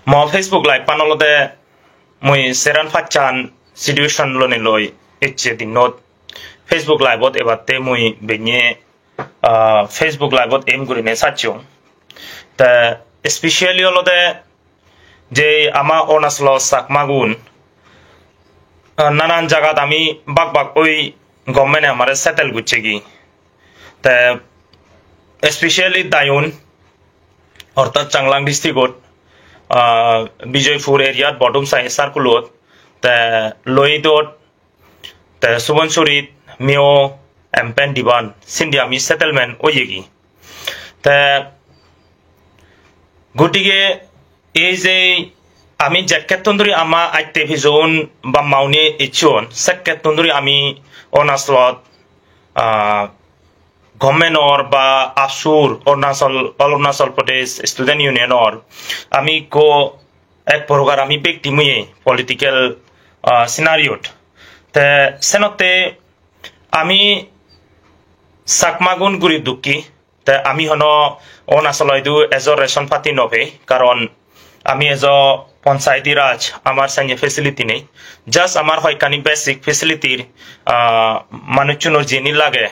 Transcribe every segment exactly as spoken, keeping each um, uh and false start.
Mo Facebook live-an olode mui seran pachan situation loni loi ecche dinnot Facebook live-ot ebatte mui benne, ah, Facebook live-ot aim gurine sacchung. Te specially olode je ama Arunachalo Chakmagun, ah, nanan jagat ami bak bak oi government-e amare settle gocchegi. Te specially Diyun, orthat Changlang district-ot, ah, Bijoypur area-t, Bodumsai circle-ot, te Lohit-ot, te Subansiri-t, Miao, Empen, Dibang, sindi ami settlement oyegi. Te gotike ei je ami jekkettun duri ama atte pijon ba mauni icchon, sekkettun duri ami Arunachalot, ah, government-or ba AAPSU-r, Arunachal, All Arunachal Pradesh Student Union-or ami ikko ek progar ami victim oye political, ah, scenario-t. Te senotte ami Chakmagun guri dukki, te ami hono Arunachalo idu ejo ration pati no pei, karon ami ejo Panchayati Raj, amar sanye facility nei. Just amar hoyekkani basic facility-r, ah, manuchunor jeni lage,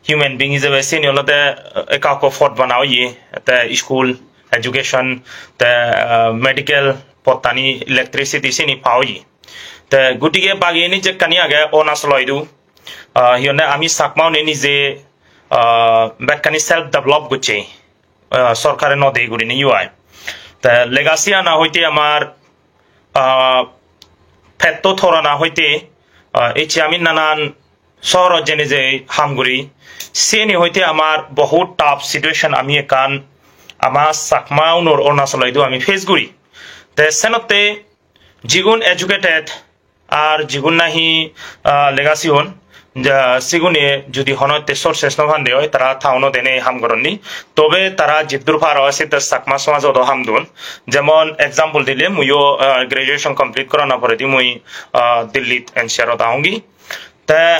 human being ijebe, sini olode, eh, ekka ekka pot bana oye, te school, education, te, ah, medical, pottani, electricity, sini pa oye. Te gotike bagiyeni jekkani age Arunachalo idu, ah, hi honne ami Chakmaune nije, ah, bekkani self develop gocche, ah, sorkare no de gurinei oi. Te lega sigana hoite amar, ah, petto torana hoite, ah, ecche ami nanan sohorot jeinei je ham guri, siyeni hoite amar bohut tough situation ami ekkan ama Chakmaunor Arunachalo idu ami face guri. Te senotte jigun educated ar jigun nahi, ah, lega sigon, ja, sigune judi hono ette sources no pande oi, tara town-ot ene ham goronni. Tobe tara jiddur paro oi, sitte Chakma somajot o ham don. Jemon example dile, muiyo, ah, graduation complete gorana poredi mui, ah, Dillit N C R-ot agongi. Te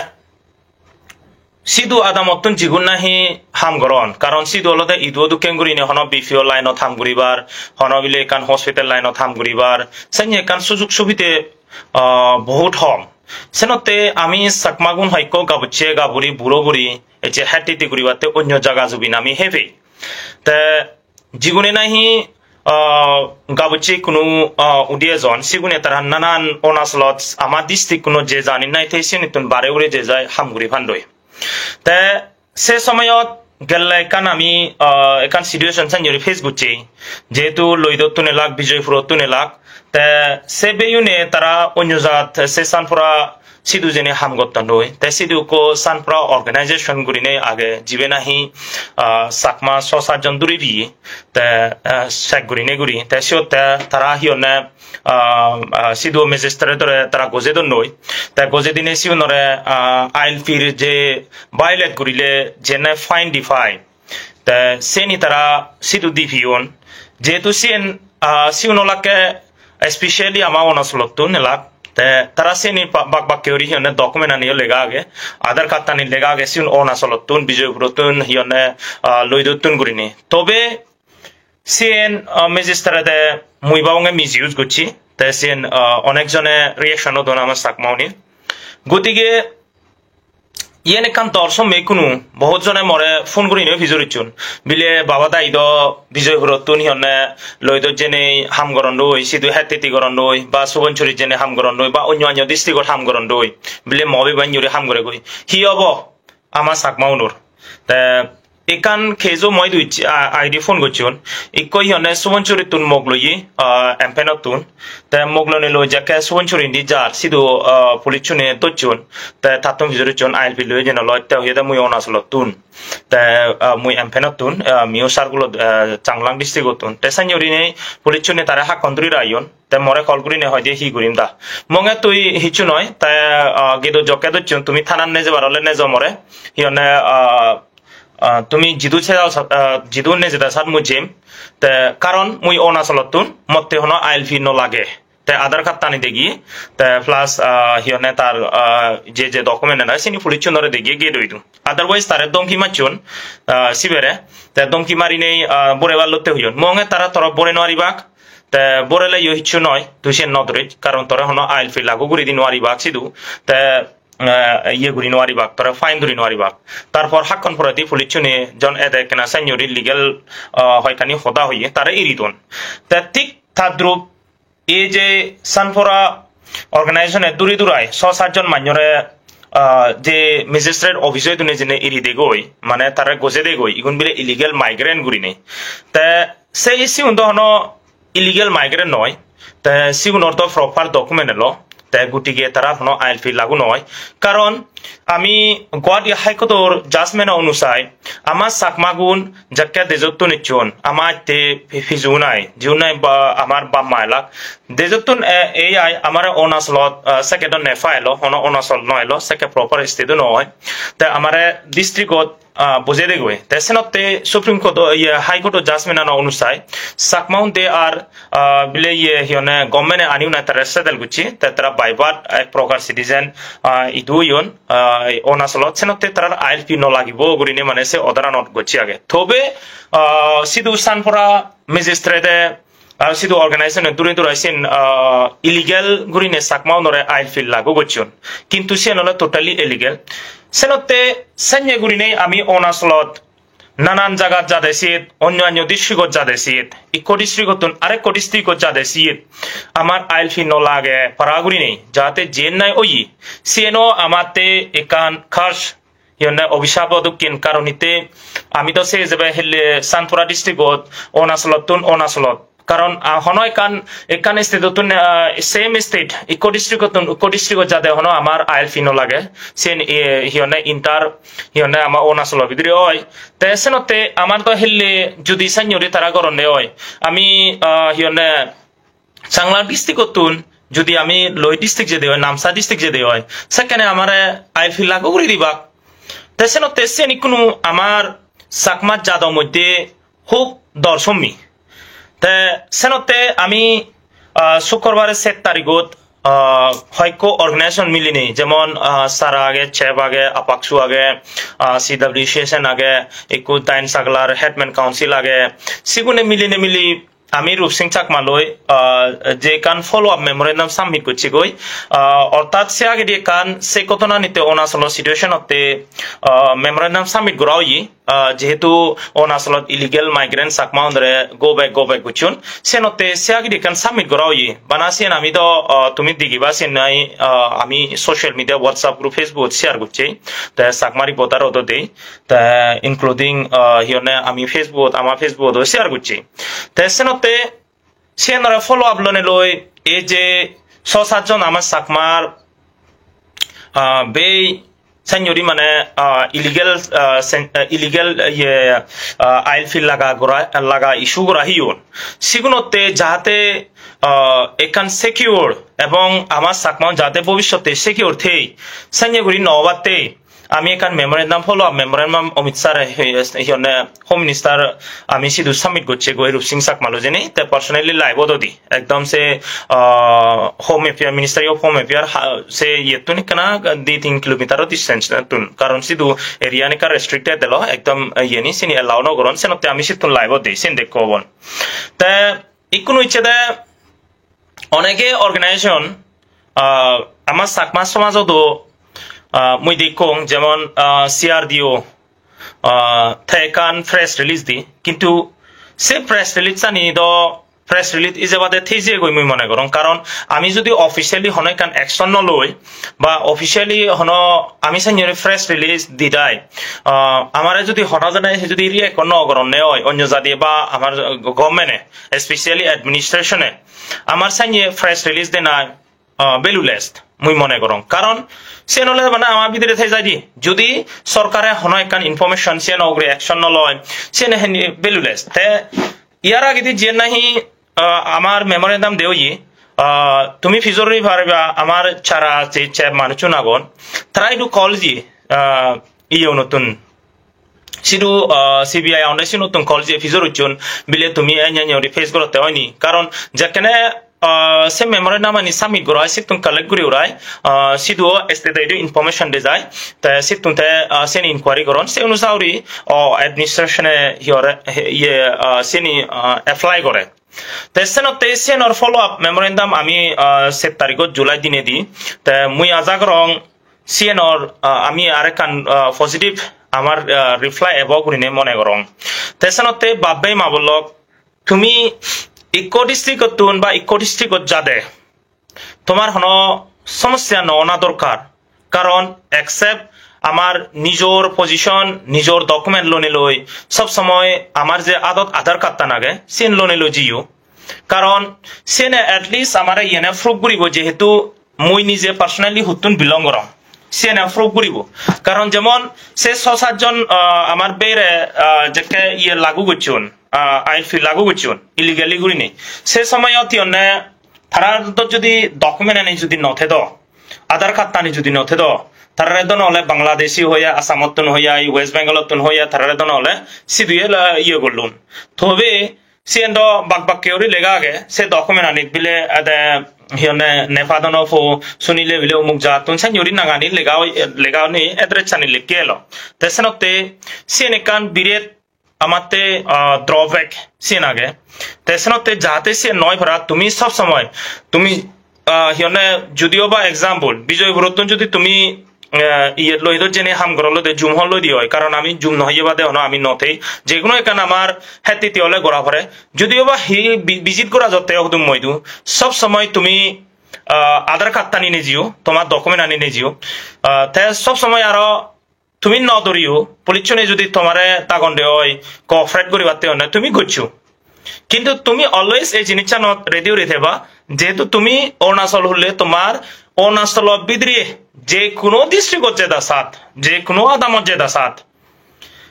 sidu adamottun jigun nahi ham goron, karon sidu olode idu dokken gurinei hono B P O line-ot ham guribar, hono bile ekkan hospital line-ot ham guribar, senne ekkan sujug subide, ah, bohut hom. Senotte ami Chakmagun hoyekko gabucche gaburi, buro buri, ecche het hiti guribatte onyo jaga jubin ami hei pei. Te jigune nahi, ah, gabucche ikkunu, ah, udi ejon, sigune tara nanan Arunachalot ama district-uno je jani nahi, te sinittun bare hure je jai ham guri pandoi. Te se somoyot gelle ekkan ami, ah, ekkan situation sanjori face gocche, jehetu Lohidottun elak, Bijoypurottun elak, te se beyune tara onyo jat se Sanpura sidu jeinei ham gotton doi. Te sidu ekko Sanpura organization gurinei age, jibe nahi, ah, Chakma so satjon duri biye. Te, ah, check gurinei guri. Te siyot te tara hi honne, ah, ah, sidu magistrate-ore tara gojei don doi. Te gojei dinei siyunore, ah, I L P-r je violate gurile jene fine di pai. Te seni tara sidu di peyon. Jehetu siyen, ah, siyun olakke especially ama Arunachalottun elak. Te tara seni ba-, bak bakke guri hi honne document ani o lega age, Aadhaar card ani lega age, siyun Arunachalottun, Bijoypurottun, hi honne, ah, Lohidottun gurinei. Tobe siyen, ah, magistrate-e mui babonge misuse gocche. Te siyen, ah, onek jone reaction o don ama Chakma-une. Gotike iyen ekkan dor somme ikkunu, bohut jone more phone gurinei pijor icchon. Bile baba dagi do Bijoypurottun hi honne Lohidot jeinei ham goron doi, sidu het hiti goron doi, ba Subansiri jeinei ham goron doi, ba onyo onyo district-ot ham goron doi. Bile mo biban juri ham gore goi. Hi obo ama Chakma-unor? Te ekkan case-o moi dui, ah, I D phone gocchon. Ikko hi honne Subansirittun mok loye, ah, M P-nottun. Te mok lonei loi jekke Subansiri indi jar, sidu, ah, police-une docchon. Te tattun pijor icchon I L P loi jeinei loi, te hoyede mui Arunachalottun. Te, ah, mui M P-nottun, ah, Miao circle-ot, ah, Changlang district-ottun. Te senne gurinei police-une tare hakkon duri rayon. Te more call gurinei hoide hi gurim da. Monge tui hissu noi, te, ah, gedo jokke docchon, tumi thanan nejebar ole nejo more. Hi honne, ah, ah, tumi jidu se jao sa-, ah, jidu nejeda sat mui jem. Te karon mui Arunachalottun, motte hono I L P no lage. Te Aadhaar card tani degi, te plus, ah, hi honne tar, ah, je je document ena sini police-unore degi gate oidu. Otherwise tare domki macchon, ah, sibere. Te domki marinei, ah, bore ballotte hoyon. Monge tara toro bore no paribak. Te boreleyo hissu noi, tui siyen no dhoris, karon tore hono I L P lagu guri di nw paribak sidu. Te, eh, iye guri nw paribak, tore fine duri nw paribak. Tarpor hakkon poredi police-une jon ede ekkena sannye guri legal, ah, hoyekkani hoda hoye, tare iri don. Te thik tadrup ei je Sanpura organization-e duri durai so satjon manjore, ah, je magistrate office-o idune jene iri degoi, mane tare goje degoi, igun bile illegal migrant gurinei. Te sei sigun do hono illegal migrant noi, te sigunor do proper document elo, te gutige tara hono I L P lagu noi. Karon ami Guwahati High Court-or judgment onusai ama Chakmagun jekke dejottun ecchon, ama atte piju nai, jiun nai ba amar bap ma elak. Dejottun, eh, ei ai amare Arunachalot, eh, sekke do NEFA elo, hono Arunachal no elo, sekke proper state-o no oi. Te amare district-ot, ah, bojei degoi. Te senotte Supreme Court-o, iye, High Court-o judgment-ano onusai, Chakmaunde ar, ah, bile iye, hi honne, government-e ani unai tara settle gocche, te tara by birth ek prokar citizen, ah, idu oyon, ah, Arunachalot, senotte tarar I L P no lagibo gurinei mane se order-anot gocche age. Tobe, ah, sidu Sanpura magistrate-e aro sidu organization-e duri durai siyen, ah, illegal gurinei Chakmaunore I L P lagu gocchon. Kintu siyen ole totally illegal. Senotte senne gurinei ami Arunachalot nanan jagat jade siyet, onyo onyo district-ot jade siyet, ikko district-ottun arekko district-ot jade siyet, amar I L P no lage para gurinei, jate jiyen nai oye, siyeno amatte ekkan curse, hi honne, obisap dokken, karon hitte ami do se ijebe hille Sanpura district-ot, Arunachalottun Arunachalot. Karon, ah, hono ekkan, ekkan state-ottun, ah, same state, ikko district-ottun ikko district-ot jade hono amar I L P no lage. Sen, eh, hi honne, inter, hi honne, ama Arunachalo bidire oi. Te senotte amar do hille judi sannye guri tara goronde oi, ami, ah, hi honne, Changlang district-ottun judi ami Loi district jede oi, Namsai district jede oi, sekkene amare I L P lagu guri dibak. Te senotte siyen ikkunu amar Chakma jado moddhe hub dor sommi. Te senotte ami, ah, Sukkurbare set tarigot, ah, hoyekko organization milinei, jemon, ah, SARA age, CHEP age, APCSU age, ah, C W C S N age, ekku Dain Chaglar Headman Council age, sigune milinei mili ami Rupsing Chakma loi, ah, je ekkan follow up memorandum submit gocchegoi, ah, ortat se agedi ekkan se ghotonanitte Arunachalo situation-otte, ah, memorandum submit gora oye, ah, jehetu Arunachalot illegal migrant Chakma-unore go back, go back gocchon, senotte se agedi ekkan submit gora oye. Bana siyen ami do, ah, tumi digiba siyen nai, ah, ami social media, WhatsApp group, Facebook-ot share gocche, te Chakma Reporter-ot o dei, te including, ah, hi honne ami Facebook-ot, ama Facebook-ot o share gocche. Te senotte siyanore follow up lonei loi ei je so satjon ama Chakmar, ah, bei sannye guri mane, ah, illegal, ah, sen-, ah, illegal iye, ah, I L P laga gora, laga issue gora oyon. Sigunotte jahate, ah, ekkan secure ebong ama Chakma jahate bobissotte secure thei, sannye guri no obatte ami ekkan memorandum, follow up memorandum Amit Shah-re, he, he honne, Home Minister, ami sidu submit gocchegoi Rupsing Chakma loi jeinei, te personally live-ot odi. Ekdom se, ah, Home Affair, Ministry of Home Affair, ha, se iyettun ekkana di tin kilometer-o distance-tun. Karon sidu area-an ekka restricted elo, ekdom, eh, iyeni sini allow no goron, senotte ami sittun live-ot di, sen dekko obon. Te ikkunu icche de onege organization, ah, ama Chakma somajot do, ah, mui dekkong, jemon, ah, C R D O, ah, te ekkan press release di. Kintu se press release ani do press release ijebade thei jeyegoi mui mone gorong. Karon ami judi officially hono ekkan action no loi, ba officially hono ami sannye guri press release di dai, ah, amare judi hono jone judi react no goronne oi, onyo jadi ba amar government-e, especially administration-e, amar sannye press release dena, ah, valueless mui mone gorong. Karon siyen ole mane ama bidire thei jai de. Judi sorkare hono ekkan information siyen ugure action no loi, siyen heni valueless. Te iyar agedi jiyen nahi, ah, amar memorandum de oye, ah, tumi pijor guri pariba amar jara je CHEP manuchun agon, tara idu call di, ah, iye unottun. Sidu, ah, C B I agonde sigunottun call je pijor gocchon, bile tumi enya enya guri face gorotte oini. Karon jekkene, ah, se memorandum ani submit gora oi, sittun collect guri urai, ah, sidu o state idu information de jai. Te sittun te, ah, seni inquiry goron. Se onusari, o, administration-e hi hore, he, iye, ah, seni, ah, apply gore. Te senotte siyenor follow up memorandum ami, ah, set tarigot July dinedi. Te mui aja gorong siyenor, ah, ami arekkan, ah, positive amar, ah, reply ebo gurinei mone gorong. Te senotte bab-bei ma-bon lok, tumi ikko district-ottun ba ikko district-ot jade tomar hono somosya no ona dorkar. Karon except amar nijor position, nijor document lonei loi, sob somoy amar je adot Aadhaar card-tan age, siyen lonei loi jeyo. Karon siyene at least amare iyene proof guribo, jehetu mui nije personally huttun belong gorong. Siyene proof guribo. Karon jemon se so sat jon, ah, amar beire, ah, jekke iye lagu gocchon, ah, I L P lagu gocchon, illegally gurinei. Se somoyot hi honne, tarar do jodi document ani jodi no thedo, Aadhaar card tani jodi no thedo, tarare do nole Bangladeshi hoya, Assamottun hoya, West Bengalottun hoya, tarare do nole siduye la iye gollun. Tobe siyen do bak bakke guri lega age, se document anit bile ede hi honne NEFA dono po sunile bile umuk jattun sen guri nangani lega oi-, lega oni address ani likke elo. Te senotte siyen ekkan biret amatte, ah, drawback siyen age. Te senotte jahate siyen noi para, tumi sob somoy tumi, ah, hi honne, judiyo ba example, Bijoypurottun judi tumi, ah, iyet loi do jene ham goro loi de, jum hon loi di oi, karon ami jum no hoye bade hono ami no thei. Jekono ekkan amar hettiti ole gora pore. Judiyo ba hi bi-, visit gora jotte hudum moidu, sob somoy tumi, ah, Aadhaar card tani nejiyo, tomar document ani nejiyo. Ah, te sob somoy aro tumi no doriyo, police-une judi tomare dagon de oi, cooperate guribatte honne tumi goccho. Kintu tumi always ei jinissanot ready guri theba, jehetu tumi Arunachal hulle tomar Arunachalo bidire je kuno district-ot jeda sat, je kuno adamot jeda sat,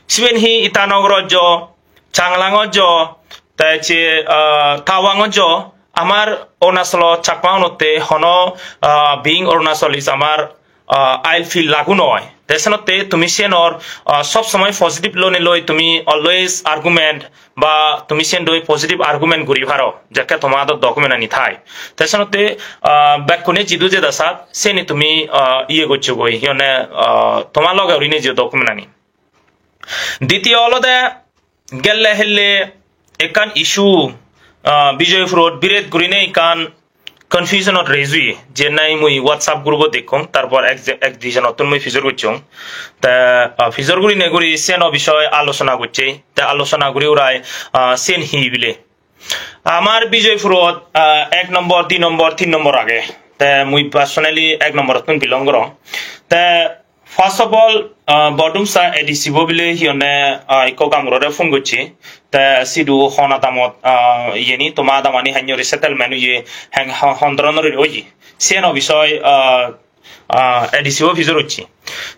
siben hi Itanagar ojjo, Changlang ojjo, te je, ah, Tawang ojjo, amar Arunachalo Chakma unotte hono, ah, being Arunachalis amar, ah, I L P lagu noi. Te senotte tumi siyenor, ah, sob somoy positive lonei loi tumi always argument ba tumi siyen doi positive argument guri paro, jekke toma adot document ani thai. Te senotte, ah, bekkune jidu jeda sat, seni tumi, ah, iye goccho goi, hi honne, ah, toma loge guri nejiyo document ani. Ditiyo olode gelle helle ekkan issue, ah, Bijoypurot biret gurinei ekkan confusion-ot raise oye, je nahi mui WhatsApp group-ot dekkong, tarpor ek je-, ek dijonottun mui pijor gocchong. Te, ah, pijor gurinei guri seno bishoye alochona gocche, te alochona guri urai, ah, sen hi bile. Amar Bijoypurot, ah, ek nombor, di nombor, tin nombor age. Te mui personally ek nomborottun belong gorong. Te first of all, ah, Bordumsa A D C bo bile hi honne, ah, ikko gamurore phone gocche. Te sidu hon adamot, ah, iyeni toma adamani hanyori settlement oye, heng-, ho-, hon dhoronor oye. Siyeno bishoy, ah, ah, A D C bo pijor gocche.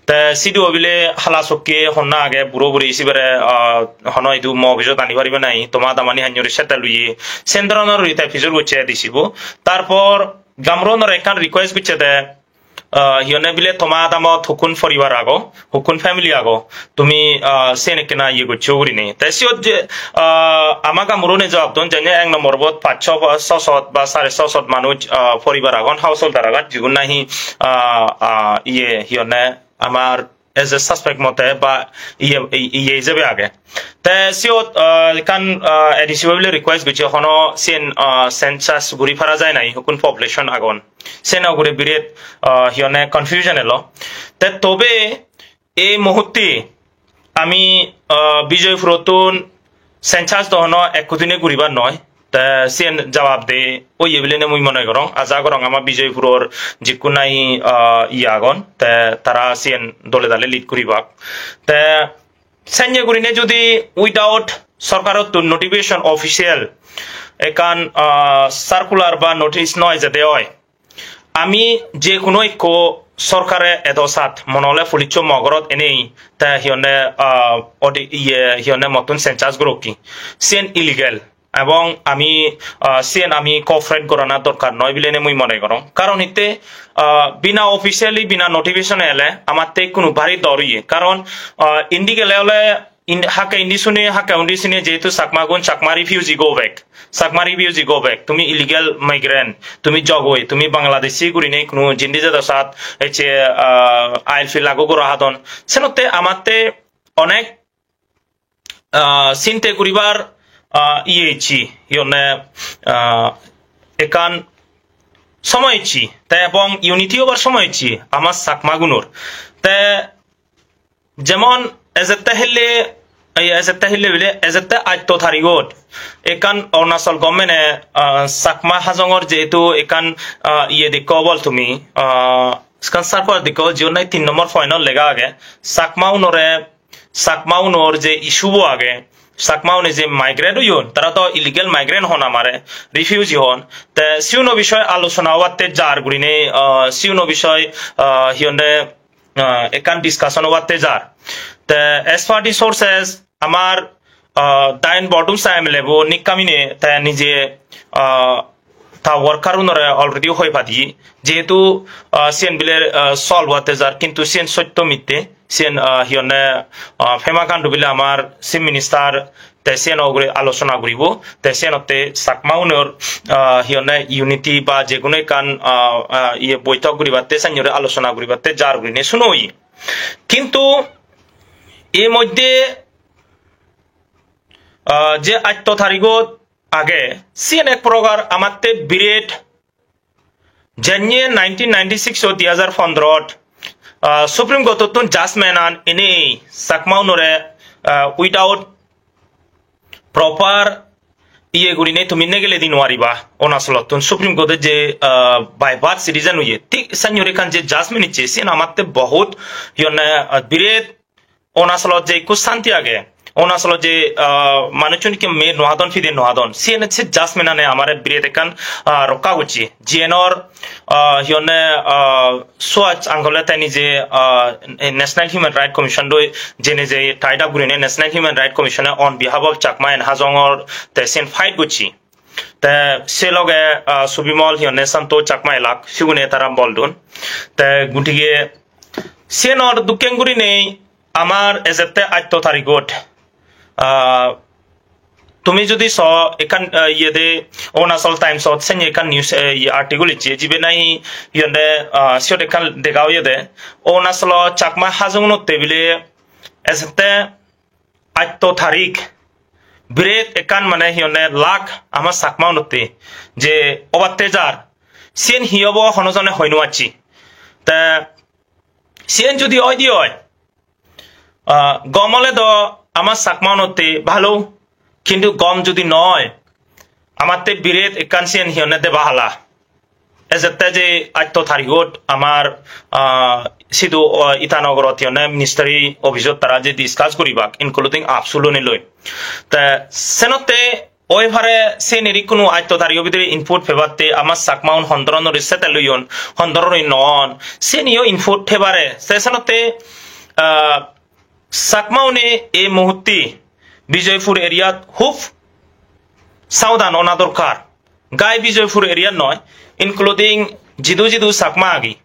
Te sidu bile hala sokke honna age, buro buri sibere, ah, hono idu mo office-ot ani paribe nahi, toma adamani hanyori settle oye. Sen dhoronor guri te pijor gocche A D C bo. Tarpor gamuronore ekkan request gocche de, ah, hi honne bile toma adamot hukkun poribar ago, hukkun family ago, tumi, ah, sen ekkena iye goccho gurinei. Te siyot je, ah, ama gamurune jawab don, jene ek nombor bot pach sho ba sho shot ba sare sho shot manuj, ah, poribar agon, householder agon, jigun nahi, ah, ah, iye, hi honne, amar as a suspect mote ba iye, iye ijebe age. Te siyot, ah, ekkan, ah, A D C bo bile request gocche, hono siyen, ah, census guri para jai nai, hukkun population agon. Seno ugure biret, ah, hi honne confusion elo. Te tobe ei muhutte ami, ah, Bijoypurottun census do hono ekko dine guribar noi. Te siyen jawab de oye bilene mui mone gorong. Aja gorong ama Bijoypuror jikkun nahi, ah, iye agon, te tara siyen dole dale lead guribak. Te senne gurine judi without sorkarottun notification official ekkan, ah, circular ba notice noi jede oi, ami je kuno ikko sorkare edo sat, mone ole pulisso mo gorot enei, te hi honne, ah, odi-, iye, hi honne mottun census gorokki. Siyen illegal. Ebong ami, ah, siyen ami cooperate gorana dorkar noi bilene mui mone gorong. Karon hitte, ah, bina officially, bina notification ele amatte ikkunu bari dor oye. Karon, ah, indi gele ole in-, hakke indi sune, hakke undi sune, jehetu Chakmagun, Chakma refugee go back. Chakma refugee go back. Tumi illegal migrant, tumi jogoi, tumi Bangladeshi gurine ikkunu jindi jeda sat, ecche, ah, I L P lagu gora hadon. Senotte amatte onek, ah, sinte guribar ah, iye ecche, hi honne, ah, ekkan somoy ecche, te ebong unity obar somoy ecche ama Chakma gunor. Te jemon ejette hille, ei ejette hille bile ejette atto tarigot ekkan Arunachal government-e, ah, Chakma Hajongor jehetu ekkan, ah, iye dekko obol tumi, ah, ekkan circular dekko, jiyot nahi tin nombor point-ot lega age, Chakma unore, Chakma unor je issue bo age, Chakma une je migrate oyon, tara to illegal migrant hon amare, refugee hon. Te siuno bishoy alochona obatte jar gurine, ah, siuno bishoy, ah, hi honde, ah, ekkan discussion obatte jar. Te as per the sources, amar, ah, Dain Bordumsa M L A bo nikkamine te nije, ah, ta worker unore already hoi padi, jehetu, ah, siyen bile, ah, solve obatte jar, kintu siyen sotto mitte, siyen, ah, hi honne, ah, Pema Khandu bile amar Chief Minister, te siyen ugure alochona guribo, te siyenotte Chakma unor, ah, hi honne unity ba je hono ekkan, ah, ah, iye boitok guribatte, sannore alochona guribatte jar gurine suno oye. Kintu ei moddhe, ah, je atto tarigot age, siyen ek prokar amatte biret janye nineteen ninety-six o dui hajar pondrot, ah, Supreme Court-ottun judgment an ene Chakma unore, ah, without proper iye gurine tumi negele di nuariba. Arunachalottun Supreme Court-e je, ah, by birth citizen oye, thik sannore ekkan je judgment icche, siyen amatte bohut hi honne, ah, biret Arunachalot je ekku santi age, Arunachalot je, ah, manuchun ikke me no hadon, pide no hadon, siyen se judgment ane amare biret ekkan, ah, rokka gocche. Jiyenor, ah, hi honne, ah, Suhas Angole te nije, ah, National Human Rights Commission loi jene je tied up gurine National Human Rights Commission on behalf of Chakma and Hajong-or te siyen fight gocche. Te se loge, ah, Subimol hi honne Santosh Chakma elak, sigune tara bol dun. Te gutige siyenor dokken gurinei amar ejette atto tarigot, ah, tumi judi so ekkan, ah, iye de Arunachal Times-ot senne ekkan news, eh, iye article icche, jibe nahi hi honde, ah, siyot ekkan dega oyede. Arunachalo Chakma Hajong-unotte bile ejette atto tarik biret ekkan mane hi honne lak ama Chakma-unotte je obatte jar, siyen hi obo hono jone hoi no pacche. Te siyen judi oi di oi, ah, gom ole do ama Chakma-unotte bhalo, kintu gom judi no oi, amatte biret ekkan siyen hi honne deba hala. Ejette je atto tarigot amar, ah, sidu, ah, Itanagarot hi honne ministry office-ot tara je discuss guribak, including AAPSU loi. Te senotte oi pare senir ikkunu atto tarigo bidire input pebatte ama Chakma-un hon doronor settle oyon, hon doronor no on, seniyo input thei pare. Te senotte, ah, Chakma-une ei muhutte Bijoypur area-t hub sabodan ona dorkar. Gai Bijoypur area noi, including jidu jidu Chakma agi.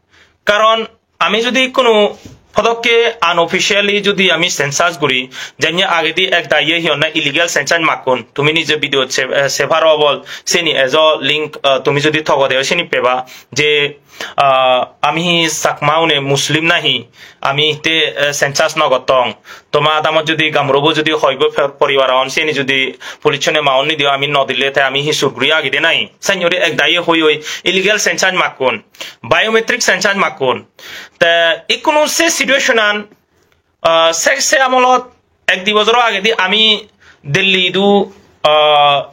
Karon ami judi hono podokke unofficially judi ami census guri, janye agedi ek daiye hi honne illegal census makkon, tumi nije video se-, eh, se paro bol, seni ejo link, eh, tumi judi togode oi seni peba je, ah, ami hi Chakma-une Muslim nahi, ami te, eh, census no gottong. Toma adamot judi gamrobo judi hoibo pe-, poribar on, seni judi police-une maon nidio ami no dile te ami hi sur guri agide nahi? Sanyori ek daiye hoi hoi illegal census makkon, biometric census makkon. Te ikkunu se situation-an, ah, se, se amolot ek di bojoro agedi ami Delhi idu, ah,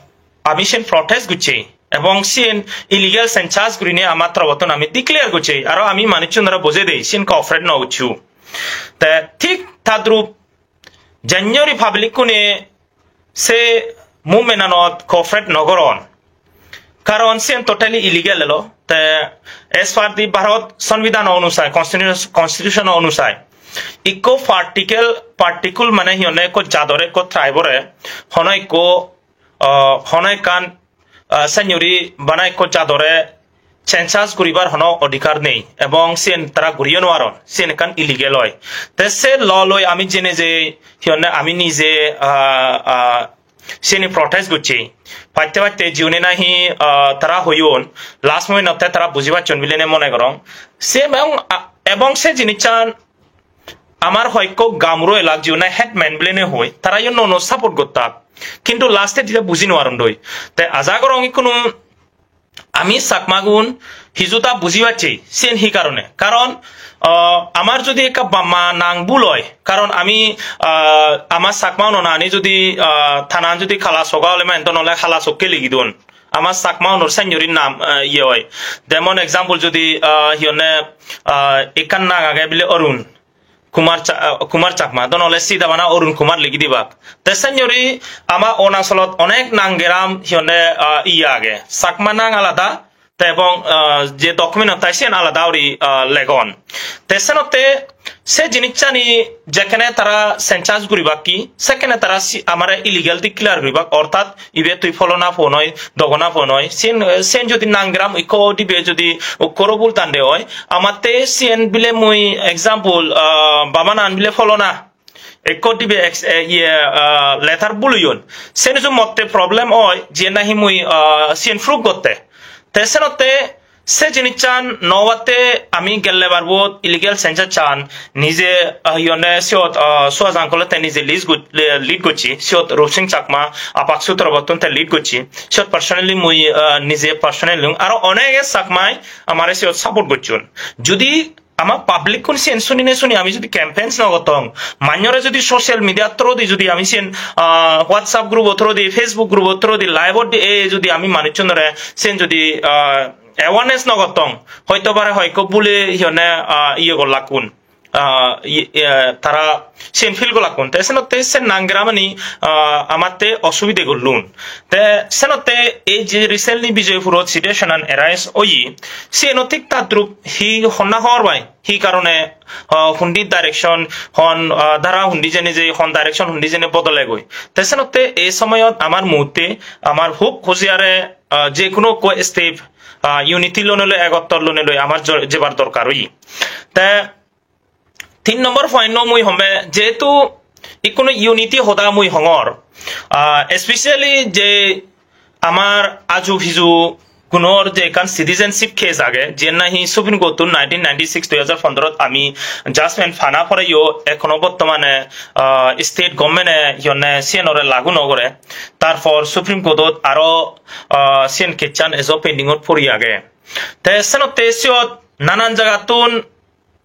ami siyen protest gocchi, ebong siyen illegal census gurine ama torobottun ami declare gocchi, aro ami manuchunore bujei dei siyen cooperate no goccho. Te thik tadrup janye guri public-une se movement-anot cooperate no goron, karon siyen totally illegal elo. Te as per the Bharat Sanvidhan onusai, constitu-, constitution onusai, ikko particle, particle mane hi honne ikko jadore, ikko tribe-ore, hono ikko, ah, hono ekkan, ah, sanyori bana ikko jadore census guribar hono odhikar nei, ebong siyen tara guriyo nw paron, siyen ekkan illegal oi. Te se law loi ami jene je hi honne ami nije, ah, ah, siyeni protest gocchi. Patte patte jiune nahi, ah, tara hoyon, last moment-otte tara buji pacchon bilene mone gorong. Se ebong, ah, ebong se jinissan amar hoyekko gamuro elak jiune headman bile ne hoi, tara yo no no support gottak. Kintu last-e dita buji no aron doi. Te aja gorong ikkunu ami Chakmagun hiju ta buji pacche, siyen hi karone? Karon, ah, amar jodi ekka bamma nang bul oi, karon ami, ah, amar Chakma ononani jodi, ah, tanan jodi Kala Soga ole mane, to nole Kala Sokke ligi don. Amar Chakma onor senjori nam, ah, iye oi. Jemon example jodi, ah, hi honne, ah, ekkan nang age bile Arun. Kumar Cha-, ah, Kumar Chakma, don ole sida bana Arun Kumar ligi dibak. Te senjori ama Arunachalot onek nang geram hi honne, ah, iye age. Chakma nang alada, te ebong, ah, je document tai siyan alada guri, ah, legon. Te senotte se jinissani jekkene tara census guribak ki, sekkene tara si-, amare illegal declare guribak, ortat ibe tui pholona pho noi, dogona pho noi. Siyen, siyen jodi nang geram ikko dibe jodi okkoro bul tande oi, amatte siyen bile mui example, ah, baba nan bile pholona. Ekko dibe ex-, eh, iye, ah, letter bul oyon. Siyen isu motte problem oi, jiyen nahi mui, ah, siyen proof gotte. Te senotte se jinissan no obatte ami gelle barbot illegal census-an nije, ah, hi honne siyot, ah, Suhas uncle-e te nije list got-, le-, lead gocche, siyot Rupsing Chakma, Apaksu torobottun te lead gocche, siyot personally mui, ah, nije personally lung, aro onege Chakmai amare siyot support gocchon. Judi ama public-kun siyen sunine suni ami judi campaigns no gottong, manjore judi social media through di judi ami siyen, ah, WhatsApp group-o through di, Facebook group-o through di, live-ot di, e judi ami manuchunore siyen judi, ah, awareness no gottong, hoito pare hoyekko bule hi honne, ah, iye gollakkun. Ah, i-, eh, tara siyen feel gollakkun. Te senotte sen nang geramani, ah, amatte osubide gollun. Te senotte ei je recently Bijoypurot situation-an arise oye, siyeno thik tadrup hi honna hobor pai? Hi karone, ah, hundi direction hon, ah, dhara hundi jene je hon direction hundi jene bodole goi. Te senotte ei somoyot amar muhutte amar hub husiare, ah, je hono ekko step, ah, unity lonei loi, egottor lonei loi amar jo-, jebar dorkar oye. Te tin nombor point-o mui hombe, jehetu ikkunu unity hoda mui hongor, ah, especially je amar aju piju gunor je ekkan citizenship case age, jiyen nahi Supreme Court-tun nineteen ninety-six, dui hajar pondrot ami judgment pana poreyo ekhono bottomane, ah, state government-e hi honne siyenore lagu no gore. Tarpor Supreme Court-ot aro, ah, siyen case-an ejo pending-ot pori age. Te senotte siyot nanan jagattun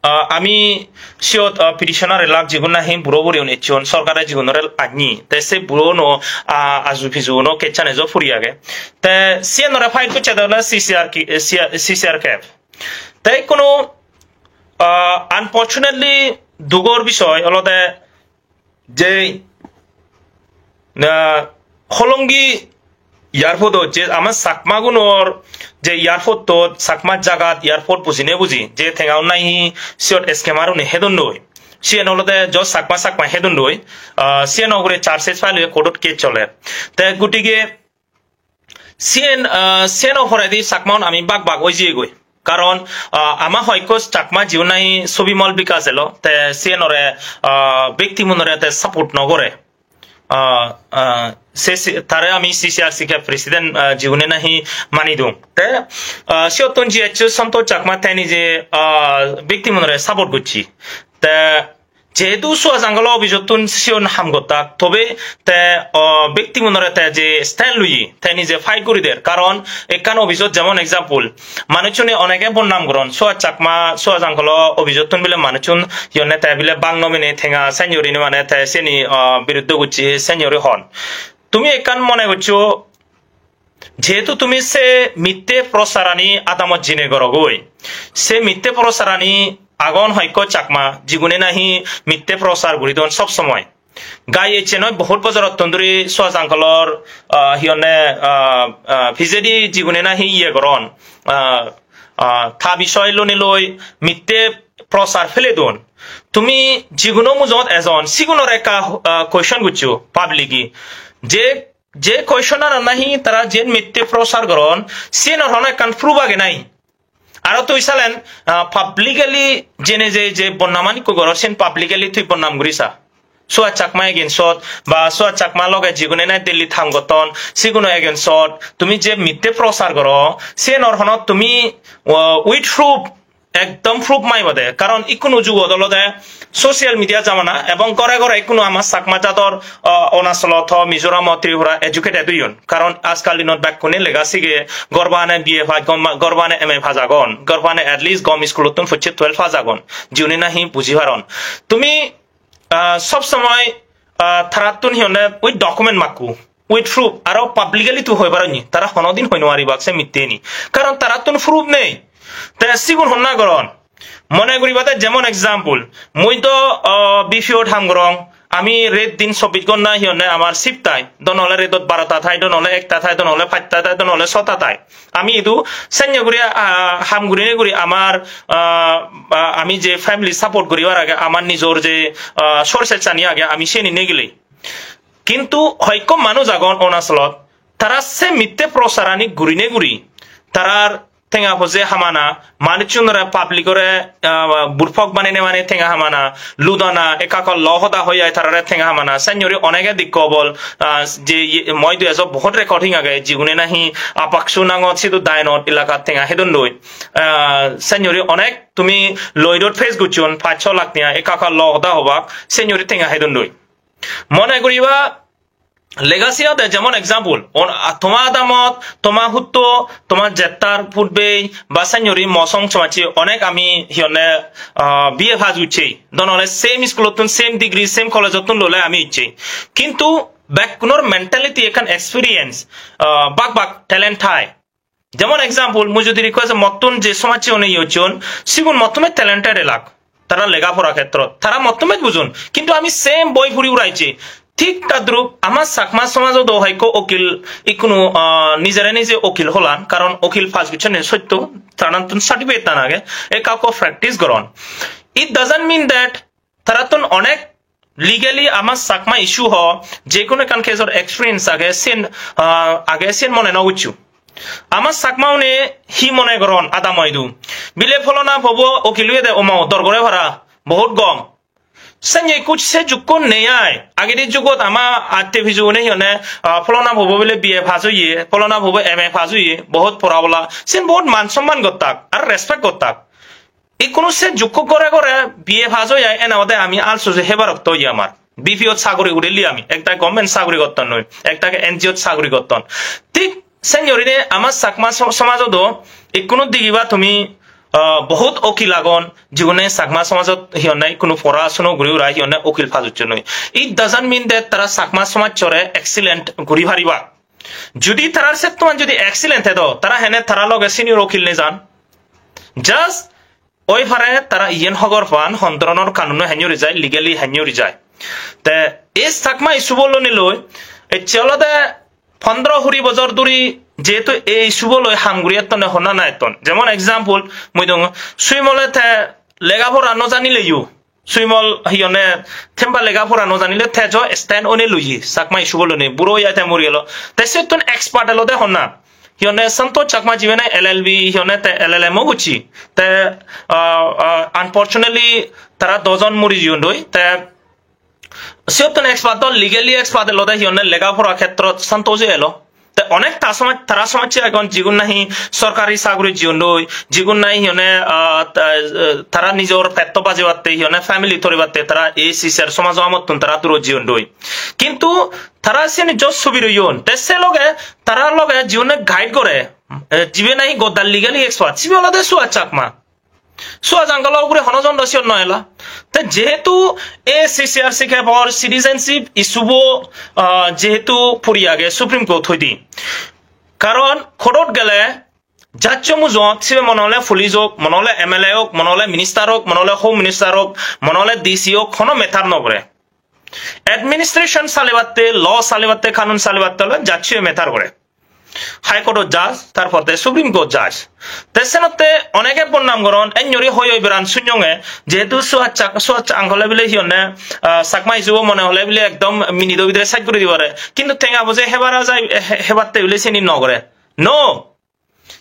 ah, ami siyot, ah, petitioner elak jigun nahi buro buriun ecchon, sorkare jigunore anni. Te se burono, ah, aju piju uno case-an ejo puri age. Te siyanore fight gocche de ole C C R ki-, eh, C R, C C R cap. Te ikkunu, ah, unfortunately dugor bisoy olode je, ah, Holongi airport-ot je ama Chakmagunor je airport-ot Chakma jagat airport bujine buji je tenga nahi siyot scammer-une hedon doi. Siyen olode jo Chakma Chakma hedon doi. Ah, siyen ugure charges file oye court-ot case soler. Te gutige siyen, ah, siyen oporedi Chakmaun ami bak bak oi jiyegoi. Karon, ah, ama hoyekko Chakma jiun nahi Subimol Bikash elo, te siyenore, ah, victim-unore te support no gore. Ah, ah, se, se, tare ami C C R C K president, ah, jiune nahi mani dung. Te, ah, siyottun G H O Santosh Chakma te nije, ah, victim-unore support gocche. Te, jehetu Suhas uncle-o office-ottun siyon ham gottak, tobe te, o, victim-unore te je stand loye, te nije fight guri der. Karon ekkan office-ot jemon example, manuchune onege bodnam goron, Suhas Chakma, Suhas uncle-o office-ottun bile manuchun hi honne te bile bang no mine tenga senjori ne mane te seni, o, biruddho gocche senjori hon. Tumi ekkan mone goccho, jehetu tumi se mitte procharani adamot jine gorogoi, se mitte procharani agon hoyekko Chakma, jigune nahi mitte prochar guri don sob somoy. Gai ecche noi, bohut bojorottun dhuri Suhas uncle-or, ah, hi honne, ah, ah, pijedi jigune nahi iye goron, ah, ah, ta bisoy loni loi mitte prochar pele don. Tumi jiguno mujot ejon, sigunore ekka, ah, question goccho public-e. Je je question-an nahi tara jen mitte prochar goron, siyenor hono ekkan proof age nahi? Aro tui salen, ah, publicly jene je, je bodnamani ikko goror, sen publicly tui bodnam guri sa. Suhas Chakma against-ot, ba Suhas Chakma loge jigune nahi Delhi-t ham gotton, siguno against-ot, tumi je mitte prochar goro, siyenor hono tumi, ah, with proof ekdom proof mai bade, karon ikkunu jugot olode social media jamana, ebong gore gore ikkunu ama Chakma jador, ah, Arunachal, Mizoram, Tripura educated oyon, karon ajkal dinot bekkune lega sige, gorbane B A pass, gom-, gorbane M A pass agon, gorbane at least gom iskulottun pocche twelve pass agon, jiune nahi buji paron. Tumi, ah, sob somoi, ah, tarattun hi honne, with document makku, with proof, aro publicly tu hoi paroni, tara honodin hoi no paribak se mitte ni, karon tarattun proof nei. Te sigun honna goron? Mone guriba de, jemon example, mui do, ah, B P O-t ham gorong, ami ret din chobbish ghonta hi honne amar shift thai, do nole retot barota thai, do nole ekta thai, do nole pachta thai, do nole sota thai. Ami idu senye guri, ah, ham gurine guri amar, ah, ah, ami je family support guribar age, amar nijor je, ah, sources ani age, ami seni negile. Kintu hoikko manuj agon Arunachalot, tara se mitte prosarani gurine guri, tarar tenga poje hamana, manuchunore, public-ore, ah, burphok banene mane tenga hamana, ludana, ekka ekka lo hoda hoi ai tarare tenga hamana, senyori onege dikko obol, ah, je ye-, moi du ejo bohut recording age, jigune nahi Apaksu nangot sidu Dainot elakat tenga hedon doi. Ah, senyori onek tumi loidot face gocchon, pach so lakh tenga, ekka ekka lo hoda hobak, senyori tenga hedon doi. Mone guriba, legacy ode jemon example, on-, a, toma adamot, toma hutto, toma jettar putbei, ba senyori mosong somajje onek ami hi honne, ah, B A pass gocchei. Do nole same iskulottun, same degree, same college-ottun lole ami icchei. Kintu bekkunor mentality ekkan experience, ah, bak bak talent thai. Jemon example, mui jodi request mottun je somajje one iye hocchon, sigun mottume talented elak. Tara lega pora khetrot, tara mottume bujon. Kintu ami same boi puri uraichi. Thik tadrup ama Chakma somajot do hoikko okil ikkunu, ah, nijere nije okil holan, karon okil pass gocchonne sotto, tarattun certificate tan age, ekka ekka practice goron. It doesn't mean that tarattun onek legally ama Chakma issue ho, je kono ekkan case-or experience age, sen, ah, age sen mone no goccho. Ama Chakma une hi mone goron adamoi du? Bile pholona pobo okil oyede, omo dor gore para, bohut gom. Sanye kuch se jukko nei ai. Agedi jugot ama atte piju une hi honne, ah, pholona pobo bile B A pass oye, pholona pobo M A pass oye, bohut pora bola. Sen bohut man somman gottak, ar respect gottak. Ikkunu se jukko gore gore B A pass oi ai, ena ode ami alsuse hebar okto oye amar. B P O-t saguri guri li ami, ekta government saguri gotton noi, ekta N G O-t saguri gotton. Thik senyorine ama Chakma so-, somajot do ikkunu digiba tumi, ah, bohut okil agon, jigune Chakma somajot hi honne ikkunu pora suno guri ura hi honne okil pass gocchon noi. It doesn't mean that tara Chakma somajjore excellent guri pariba. Judi tarar settuman judi excellent edo, tara hene tara loge senior okil nejan? Just oi pare tara iyen hobor pan, hon doronor kanuno henyo rijai, legally henyo rijai. Te ei Chakma issue bo loni loi, ecche olode pondro kuri bojor duri jehetu ei issue bo loi ham guri ettone honna na etton. Jemon example, mui dong, Suimole te lega pora no janileyo, Suimol hi honne temba lega pora no janile tejo stand one loye, Chakma issue bo loni, buro oye te mori gelo. Te settun expert elode honna. Hi honne Santosh Chakma jibene L L B, hi honne te L L M o gocche. Te, ah, ah, unfortunately, tara dojon mori jiyon doi. Te settun expert do, legally expert elode hi honne lega pora khetrot Santosh elo. Te onek ta somaj, tara somajje agon, jigun nahi sorkari saguri jiyon doi, jigun nahi hi honne, ah, ta-, ah, tara nijor petto bajebatte, hi honne family toribatte, tara ei sisar somajo amottun tara duro jiyon doi. Kintu tara seni jo subir oyon, te se loge tara loge jiune guide gore, eh, jibe nahi goddar legally expert, sibe olode Suhas Chakma. Suhas uncle-o ugure hono jon do siyot no ela. Te jehetu ei C C R C case-or citizenship issue bo, ah, jehetu puri age Supreme Court hoide. Karon court-ot gele judge-o mujot sibe mone hole police ok, mone hole M L A ok, mone hole minister ok, mone hole home minister ok, mone hole D C ok, hono matter no gore. Administration salibatte, law salibatte, kanun salibatte ole judge-o matter gore. High Court-o judge, tar por te Supreme Court judge. Te senotte onege bodnam goron, enjori hoi hoi beran sunyonge, jehetu Suhas Chak-, Suhas uncle-e bile hi honne, ah, Chakma issue bo mone hole bile ekdom minute-o bidire side guri di pare. Kintu tenga poje hebara jai, he-, hebatte bile seni no gore. No!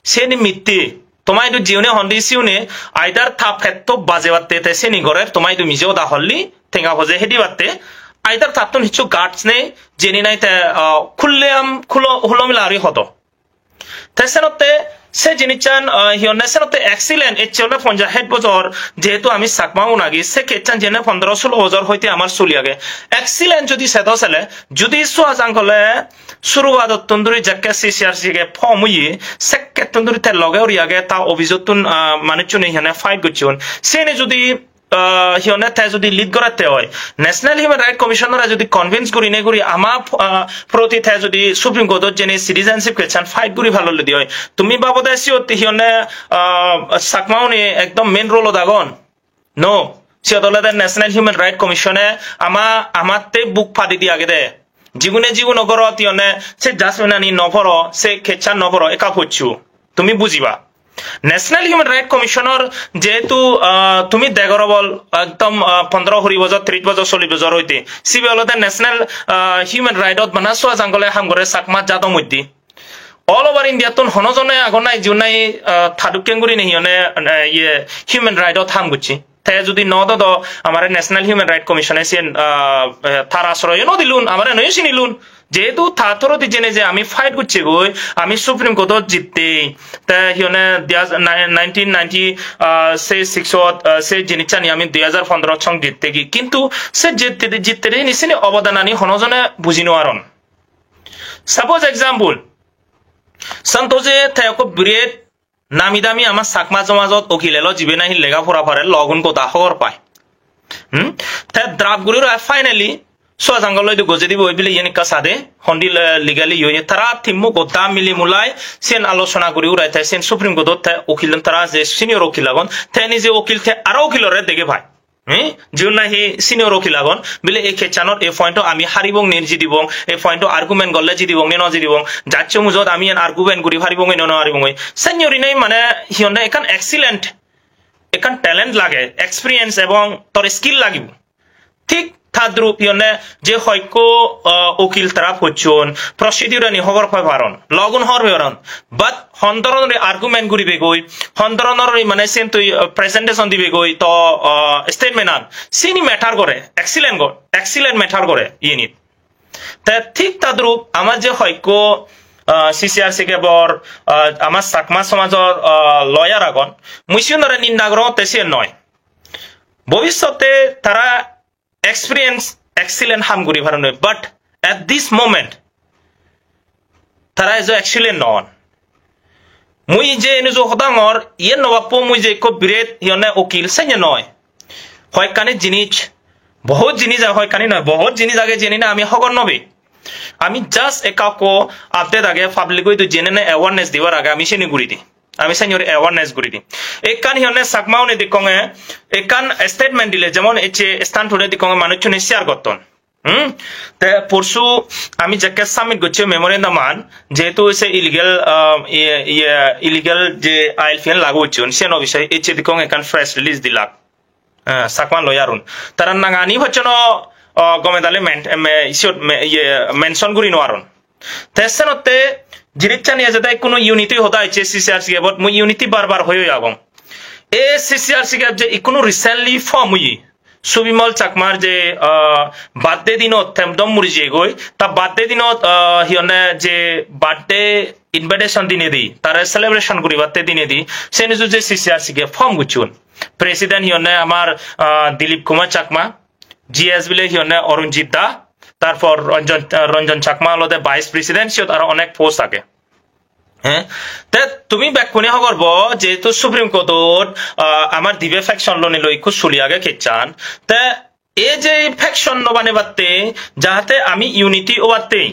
Seni mitte. Toma idu jiune hondi siune, either ta petto bajebatte te seni gorer, toma idu mije hoda holli, tenga poje hedibatte, either tattun hissu guts nei, jeni nahi te, ah, khulleam, khulo-, hulomila guri hodo. Te senotte Se jinissan, ah, hi honne, senotte excellent, ecche ole ponjaj het bojor, jehetu ami Chakma un agi, se case-an jene pondro solo bojor hoite amar soli age. Excellent jodi sedo sele, jodi sua jang gole, surubadottun duri jekke C C R C ke form oye, sekkettun duri te loge uri age, ta office-ottun, ah, manuchchune hi honne fight gocchon. Seni jodi ah, hi honne, te jodi lead gorette oi, National Human Rights Commission-ore jodi convince gurine guri ama, ah, proti te jodi Supreme Court-ot jene citizenship case-an fight guri palloide oi, tumi babode siyot hi honne, ah, Chakma-une ekdom main role-ot agon? No, siyot olode National Human Rights Commission-e ama, amatte buk padi di agede. Jigune jiguno gorot hi honne se judgment-ani no poro, se case-an no poro, ekka pocchu. Tumi bujiba. National Human Rights Commission-or jehetu, ah, tumi degor obol ekdom, ah, pondro, kuri bojor, tris bojor, chollis bojor hoite. Sibe olode National, ah, Human Rights-ot bana sua jang gole ham gore Chakma jado moddhe. All over India-tun hono jone agon nai jiun nai, ah, ta dokken gurine hi honne, eh, iye, human rights-ot ham gocche. Te jodi no dodo, amare National Human Rights Commission-e siyen, ah, eh, tar asroyo no dilun, amare noyo sinilun. Jehetu ta through-di jene je ami fight gocchegoi, ami Supreme Court-ot jitte, te hi honne dia-, ni-, nineteen ninety, ah, se six-ot, ah, se jinissani ami dui hajar pondro song jittegi. Kintu se jitte, jitte de ni sini obodanani hono jone buji no aron. Suppose example, Santosh-e te ekko biret nami dami ama Chakma somajot ukil elo, jibe nahi lega pora pare, law-gun goda hobor pai. Hmm? Te draft guri ura finally sua jang gole idu gojei dibo bile iyen ekka sade, hondi le-, legally yo ye. Tara timmu goda mili mulai siyen alochona guri urai te siyen Supreme Court-ot te ukil tara je senior ukil agon, te nije ukil te aro ukilore dege pai. Hmm? Jiun nahi senior ukil agon, bile ei case-anot ei point-o ami haribong ni jidibong, ei point-o argument golle jidibong ni no jidibong, judge-o mujot ami iyen argument guri paribong ni no paribong. Senior inei mane hi honne ekkan excellent, ekkan talent lage, experience ebong tor skill lagibo. Thik tadrup hi honne je hoyekko, ah, ukil tara pocchon, procedure-ani hobor pai paron, law-gun hobor pai paron. But hon doronor argument guribegoi, hon doronor mane siyen tui, ah, presentation dibegoi, to, ah, statement-an, sini matter gore, excellent go-, excellent matter gore iyenit. Te thik tadrup amar je hoyekko, ah, C C R C ke bor, ah, amar Chakma somajor, ah, lawyer agon, mui sigunore ninda gorong te siyen noi. Bobissote tara experience, excellent ham guri paron, but at this moment tara ejo excellent non. Mui je ene jo hodangor, iyen no bappo mui je ekko biret hi honne ukil, senne noi. Hoyekkani jinis, bohut jinis age, hoyekkani noi, bohut jinis age jeni na ami hobor no pei. Ami just ekka ekko update age, public-o idu jene ne awareness dibar age, ami seni guri di. Ami senior awareness guri di. Ekkan hi honne Chakma-une dekkonge, ekkan statement dile, jemon ecche stand-ure dekkonge manuchchune share gotton. Hmm? Te porsu ami jekke submit gocche memorandum-an, jehetu se illegal, ah, iye, iye, illegal je I L P-an lagu gocchon, siyen o bishoye ecche dekkonge ekkan press release dilak. Ah, Chakma lawyer-un. Tara nangani hocche no, ah, gome dale men-, me-, siyot me-, iye, mention guri no aron. Te senotte jinissan ejede ikkunu unity hoda ecche C C R C F-ot, mui unity bar bar hoi hoi agong. E C C R C F je ikkunu recently form oye, Subimol Chakmar je, ah, birthday dinot te dom muri jeyegoi, ta birthday dinot, ah, hi honne je birthday invitation dinedi, tare celebration guribatte dinedi, seni je C C R C F form gocchon. President hi honne amar, ah, Dilip Kumar Chakma, G S bile hi honne Arunjit da, tarpor Ranjan, ah, Ranjan Chakma olode vice president, siyot aro onek post age. He? Te tumi bekkune hobor po, jehetu Supreme Court-ot, ah, amar dibe faction lonei loi ikko suli age case-an. Te ei je faction no banebatte, jahate ami unity obatte,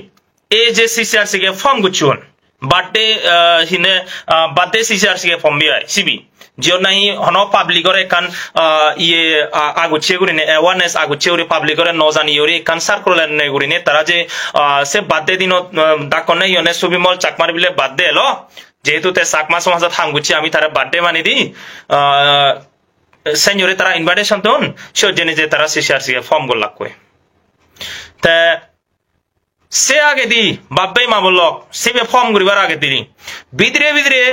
ei je C C R C F form gocchon, birthday, ah, hi honne, ah, birthday C C R C F form bi ai, sibe. Jiyot nahi hono public-ore ekkan, ah, iye, ah, agucche gurine, awareness agucche guri public-ore no janiye guri ekkan circular ne gurine tara je, ah, se birthday dinot, ah, dakkonne hi honne Subimol Chakmar bile birthday elo, jehetu te Chakma somajot ham gocche ami tare birthday mani di, ah, senior-e tara invitation don, siyot jeinei je tara C C R C F form gollakkoi. Te se agedi, bap-bhei ma-bon lok, sibe form guribar agedi bidire bidire,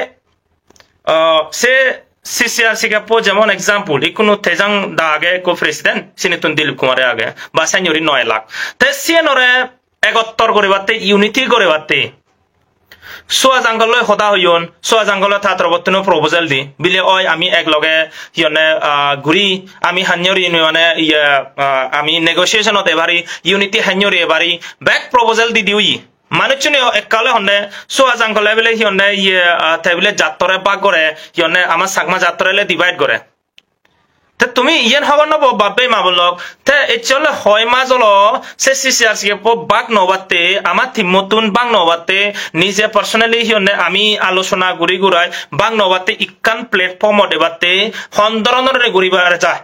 ah, se C C R C F-o jemon example, ikkunu Tejang da age ekko president, sinittun Dilip Kumar-e age, ba senior-e no elak. Te siyenore egottor guribatte, unity guribatte, Suhas uncle loi hoda hoyon, Suhas uncle-e ta torobottun proposal di, bile oi ami ek loge hi honne, ah, guri, ami hannyori mane iye, ah, ami negotiation-ot ebari, unity hannyori ebari, bek proposal di di oye. Manuchchune ekka ole honne, Suhas uncle-e bile hi honne iye, ah, te bile jattore bhag gore, hi honne ama Chakma jattore le divide gore. Te tumi iyen hobor no po, bap-bei ma-bon lok. Te ecche ole hoi maj olo se C C R C F-o bhag no obatte, ama team-ottun bhag no obatte, nije personally hi honne ami alochona guri gurai bhag no obatte, ekkan platform-ot ebatte hon doronor guribar ja.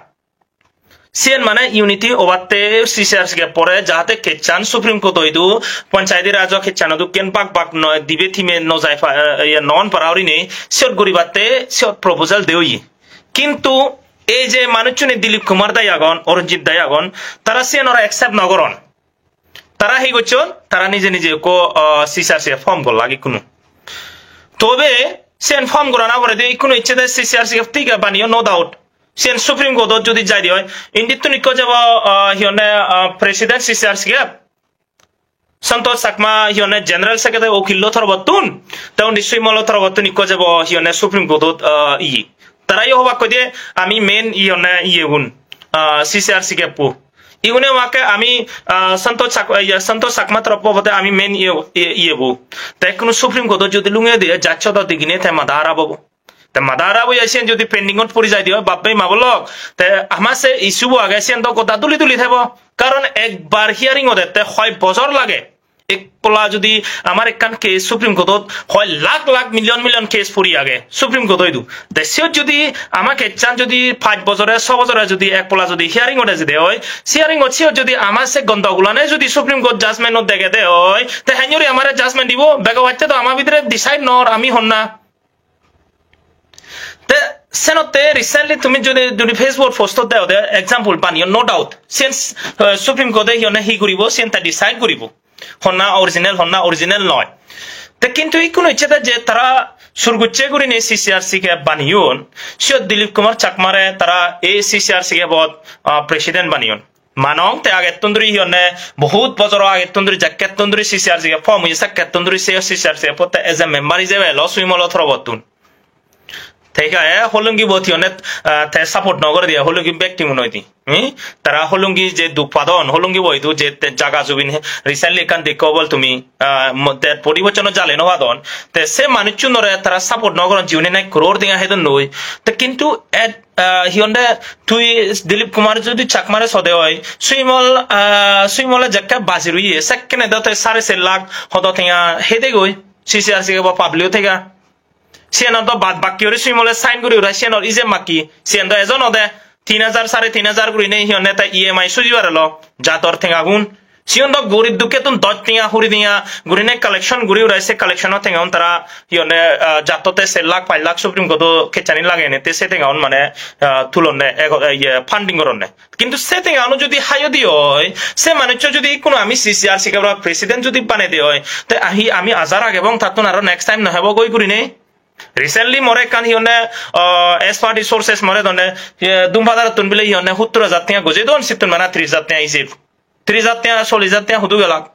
Siyen mane unity obatte C C R C F-ore jahate case-an Supreme Court-o idu, Panchayati Raj-o case-ano dokken bhag bhag no, dibe team-e no jai pa-, eh, iye non para gurinei siyot guribatte siyot proposal de oye. Kintu ei je manuchchune Dilip Kumar dai agon, Arunjit dai agon, tara siyen ora accept no goron. Tara hi gocchon? Tara nije nije ekko, ah, C C R C F form gollak ikkunu. Tobe siyen form gorana poredi ikkunu icche de C C R C F thik age baniyo, no doubt. Siyen Supreme Court-ot jodi jaide oi, indittun ikko jebo, ah, hi honne, ah, President C C R C F, Santosh Chakma hi honne General Secretary, ukillo torobottun, te undi Suimolo torobottun ikko jebo hi honne Supreme Court-ot, ah, iye. Tara yo hobak hoide ami main hi honne iyegun, ah, C C R C F-o. Igune makke ami, ah, Santosh Chak-, iye, Santosh Chakma torof obotte ami main iye, iye, iyebu. Te ikkunu Supreme Court-ot jodi lunge diye, judge-o do digine te mada harap obo. Te mada harap oye siyen jodi pending-ot puri jaide oi, bap-bei ma-bon lok, te ama se issue-bo age siyen do goda duli duli thebo. Karon ekbar hearing-ot ette hoi bojor lage. Ek polla jodi amar ekkan case Supreme Court-ot hoi lakh lakh million million case puri age Supreme Court-o idu. Te siyot jodi ama case-an jodi pach bojore, so bojore jodi ek polla jodi hearing-ot ejede oi, hearing-ot siyot jodi ama se gondogolane jodi Supreme Court judgment-ot degede oi, te henjori amare judgment dibo, bego batte do ama bidire decide nor ami honna. Te senotte recently tumi jodi, jodi Facebook post-ot deo de example baniyo, no doubt. Since, eh, Supreme Court-e hi honne hi guribo, siyen ta decide guribo. Honna original, honna original noi. Te kintu ikkunu icche de je tara sur gocche gurinei C C R C F baniyon, siyot Dilip Kumar Chakmare tara ei C C R C F-ot, ah, president baniyon. Manong te agettun duri hi honne, bohut bojor agettun duri, jakkettun duri C C R C F form oye, sakkettun duri se C C R C F-otte as a member ijebe elo Suimolo torobottun. Te hi honne, Hollongi-bot hi honne, ah, te support no gore diye, Hollongi bek team-un hoide. Hmm? Tara Hollongi je duk padon, Hollongi-bo idu je te jaga jubin he-, recently ekkan dekko obol tumi, ah, mo-, te poribochon-o jale no padon. Te se manuchchunore tara support no goron, jiune nahi crore tenga hedon noi. Te kintu et, ah, hi honde tui Dilip Kumar jodi Chakmare sode oi, Suimol, ah, Suimole jekke bajir oye, sekkene do te sare ser lakh hodo tenga hedegoi C C R C F-o public-o tenga. Siyanot do bad bakki guri Suimole sign guri ura, siyanor ije makki, siyan do ejo no de, tin hajar, sare tin hajar gurinei hi honne te E M I sujibar elo, jador tengagun. Siyon do gorib dukkettun dos tenga, huri tenga gurinei collection guri ura, se collection-o tengagun tara hi honne, ah, jattotte ser lakh, pach lakh Supreme Court-o case-ani lagene, te se tengagun mane, ah, tulonne, ego-, eh, iye, funding goronne. Kintu se tengano jodi hayo di oi, se manuccho jodi ikkunu ami C C R C F-or president jodi banei di oi, te ahi ami aja ragebong tattun aro next time no hebo goi gurinei. Recently more ekkan hi honne, ah, as per the sources more donne, eh, Dumpadarottun bile hi honne sottor hajar tenga gojei don, sittun bana tris hajar tenga ijeb. Tris hajar tenga, chollis hajar tenga hudu gelak.